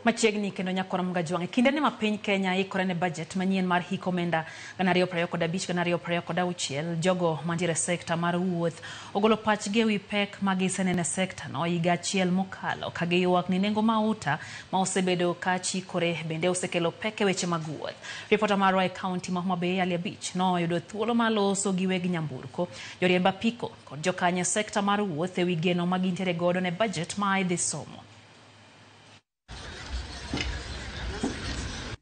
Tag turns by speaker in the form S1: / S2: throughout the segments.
S1: Machiegni kendo nyakwar Mgajwang', e kindeni ma piny Kenya ikore ne budget manyien mar hik omenda 2025-2026, jogo mantiere e sekta mar wuoth ogolo pachgi ewi pek ma giseneno e sekta no higa achiel mokalo, ka giywak ni nengo mauta ma osebedo ka chikore bende osekelo pek e weche mag wuoth. Ripota marwa e kaunti ma Homa Bay, Ali Abich, noyudo thuolo mar loso gi weg nyamburko, joriemb apiko kod jokanyo e sekta mar wuoth ewi geno ma gintiere godo ne budget ma idhi somo.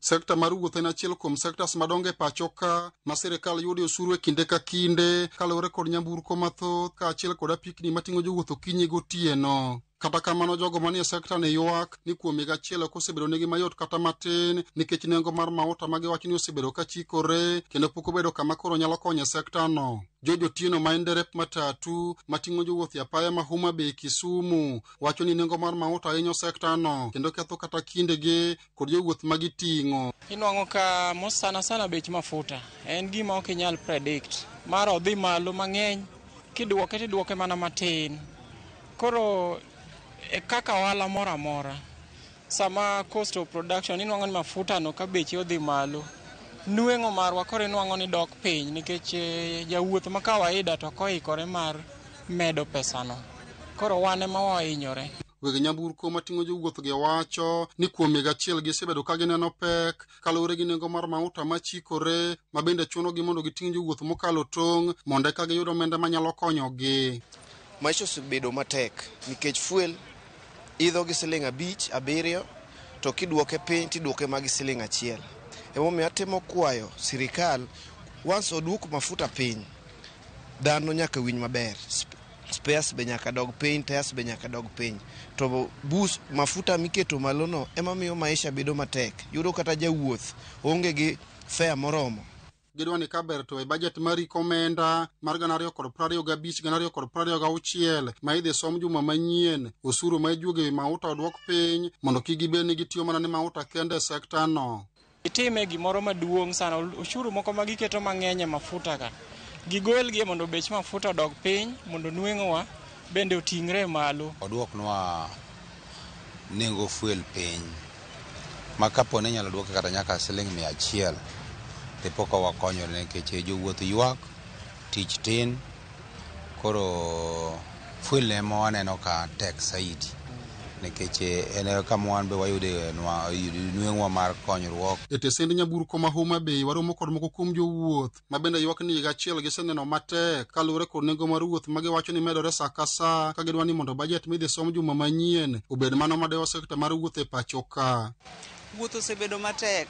S2: Sekta mar wuoth en achiel kuom sectors madongo e pacho ka ma sirikal yude osuru e kinde ka kinde kaluwore kod nyamburko mathoth kaachiel kod apikni mating'o jowuoth okinyi gotieno. Kata kamano, jogo manie sekta ni ywak ni kuom higa achiel ok osebedo negi mayot kata matin nikech nengo mar mauta ma giwacho ni osebedo ka chikore kendo pok obedo kama koro nyalo konyo e sekta no. George Otieno ma en derep matatu mating'o jowuoth e apaya ma Homa Bay Kisumu wacho ni nengo mar mauta hinyo sekta no kendo ketho kata kindegi kod jowuoth ma giting'o.
S3: Inwang'o ka mos sana sana bech mafuta en gima ok inyal predict. Mara odhi malo mang'eny, kiduoke tiduoke mana matin. Koro e kaka ohala moro amora, sama cost of production inwang'o ni mafuta no ka beche odhi malo, nweng'o marwa koro inwang'o ni dok piny nikech jawuoth ma kawaida to ok oikore mar medo pesano. Koro wan ema wahinyore.
S2: Weg nyamburko mating'o jowuoth gi wacho ni kuom higa achiel gisebedo ka gineno pek kaluwore gi nengo mar mauta machikore ma bende chunogi mondo giting' jowuoth mokalo tong' mondo eka giyud omenda manyalo konyogi.
S4: Maisha osebedo matek nikech fuel idho gi siling 5 7 to kiduoke piny tiduoke ma gi siling 1. Emomiyo atemo kwayo sirikal once oduok mafuta piny, dhano nyaka winj maber. Spares be nyaka dog piny, tires be nyaka dog piny. To bus mafuta miketo malo no ema miyo maisha bedo matek. Yudo kata jawuoth onge gi fare moromo.
S2: Gidwa ni kaber to e budget mar hik omenda mar 2025-2026 ma idhi som juma manyien, osuru ma ijuogo ewi mauta oduok piny mondo kik gibed ni gitiyo mana ne mauta kende e sekta no.
S3: Itime gimoro maduong' sana, ushuru moko ma giketo mang'eny e mafuta ka, gigolgi mondo bech mafuta odog piny mondo nweng'owa bende oting're malo.
S5: Oduoknwa nengo fuel piny ma kapo ni inyalo duoke kata nyaka siling 100 dipo ka wakonyore nikech jowuoth ywak, tich tin, koro fuel ema waneno ka tek saidi nikech en kama wan be wayude nweng'wa mar konyruok.
S2: E tesend nyamburko ma Homa Bay waromo kod moko kuom jowuoth ma bende ywak ni higa achiel giseneno matek kaluwore kod nengo mar wuoth ma giwacho ni medore sa ka sa ka gidwa ni mondo budget midhi som juma manyien obed mano madewo sekta mar wuoth e pacho ka.
S6: Wuoth osebedo matek.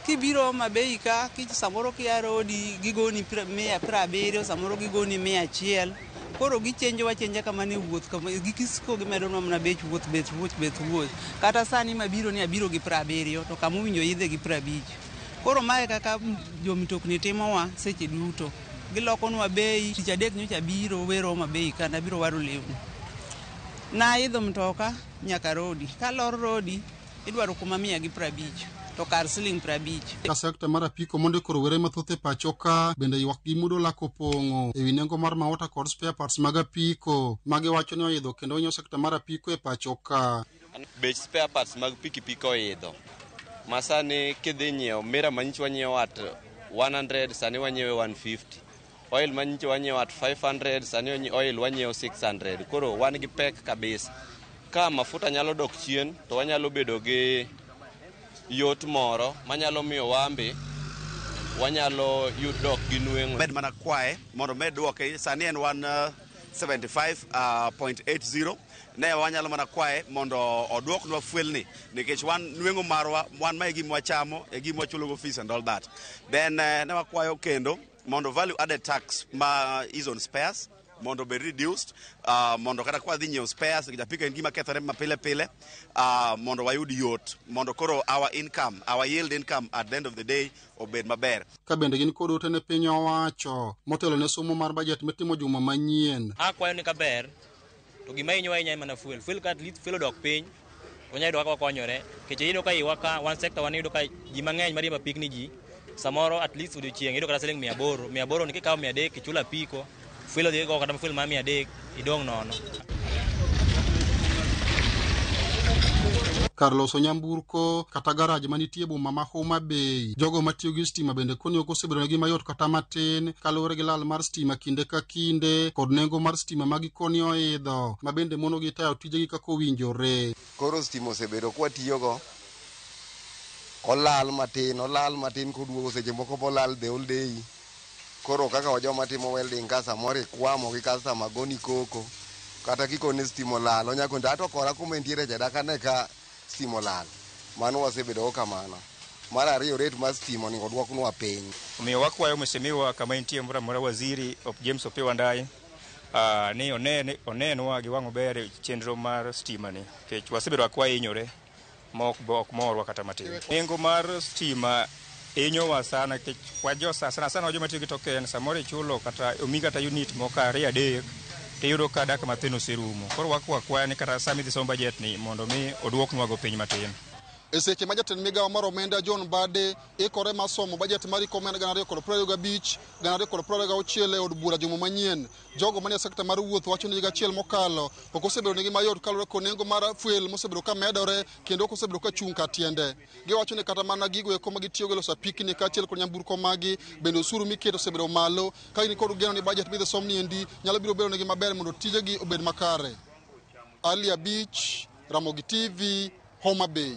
S6: Kibiro Homa Bay ka, samoro kia rodi gigoni 170, samoro gigoni 100. Koro gichenjowa chenja kamano e wuoth, gisiko gimedonwa mana bech wuoth, bech wuoth, bech wuoth. Kata sani mabiro ni abiro gi 70 to kama owinjo idhe gi 50. Koro mae kaka jomitokni timowa seche duto. Gilokonwa bei, tich adek nyocha abiro wero Homa Bay ka nabiro waro lewni. Naidho mtoka nyaka rodi, kalor rodi idwaro kuma 150 to kar siling 50.
S2: Ka sekta mar apiko mondiko rowere mathoth e pacho ka bende ywak gi mudo lak opong'o ewi nengo mar mauta kod spare parts mag apiko ma giwacho ni oidho kendo hinyo sekta mar apiko e pacho ka.
S7: Bech spare parts mag pikipiki oidho ma sani kidhi nyiewo mira manyicho wanyiewo at 100 sani wanyiewe 150. Oil manyicho wanyiewo at 500 sani oil wanyiewo 600. Koro wan gi pek kabisa. Ka mafuta nyalo dok chien to wanyalo bedo gi yot moro manyalo miyo wambe wanyalo dok gi nweng'o.
S8: Med mana kwaye mondo med duoke sani en 175.80 ne wanyalo mana kwaye mondo oduoknwa fuel ni nikech wan nweng'o marwa wan ma e gima wachamo e gima wachulogo fees and all that. Then ne wakwayo kendo mondo value added tax ma is on spares mondo obed reduced, mondo kata kwa dhi nyiewo spares nikech apiko en gima kethore mapile pile, mondo wayud yot mondo koro our income, our yield income at the end of the day obed maber.
S2: Ka bende gin kod ote ne piny owacho motelo ne somo mar budget mitimo juma manyien.
S9: Akwayo ni kaber to gima hinyowa ahinya en mana fuel. Fuel ka at least fuel odok piny wanyalo yudo kaka wakonyore nikech iyudo ka iwa ka wan sector wan iyudo ka ji mang'eny mariembo apikni ji samoro at least odiochieng' iyudo kata siling 800, 800 ni kikawo 300 ichulo apiko, fuel odhi go kata fuel mar 300 idong' nono.
S2: kar loso nyamburko kata garaj manitie e boma ma Homa Bay. Jogo matiyo gi stima bende koni ok osebedo negi mayot kata matin kaluwore gi lal mar stima kinde ka kinde kod nengo mar stima ma gikoni oidho ma bende monogi tayo tijegi kaka owinjore.
S10: Koro stima osebedo kwatiyogo, olal matin koduogo seche moko bolal the whole day. Koro kaka joma timo welding ka samoro ikwamo gi customer goni koko kata kikone stima olal onya koni ato kora kuma entiere cha dak ane ka stima olal. Mano wasebedo go kamano. Mar ariyo, rate mar stima onego duoknwa piny.
S11: Omiyo wakwayo mheshimiwa kama entie moro amora, waziri James Opiyo Wandayi, ni onenwa gi wang' maber chenro mar stima ni nikech wasebedo ka wahinyore ma ok morwa kata matin. Nengo mar stima hinyowa sana nikech wajo sana sana wa joma tiyo gi token, samoro ichulo kata omi kata unit moko ariyo adek tiyudo ka dakika mathin oserumo. Koro wakwa akwaya ni kata sama idhi som budget ni mondo mi oduoknwa go piny matin.
S2: E seche ma jatend migawo mar omenda John Mbadi ikore mar somo bajet mar hik omenda 2025 2026 e od bura juma manyien, jogo manie sekta mar wuoth wacho ni higa achiel mokalo ok osebedo negi mayot kaluwore kod nengo mar fuel mosebedo ka medore kendo ok osebedo ka chung' kar tiende. Giwacho ni kata mana gigo eko ma gitiyogo e loso apikni kaachiel kod nyamburko magi bende osuru miketo osebedo malo ka gin kod geno ni bajet midhi som ni endi nyalo biro bedo negi maber mondo tijegi obed makare. Ali Abich, Ramogi TV, Homa Bay.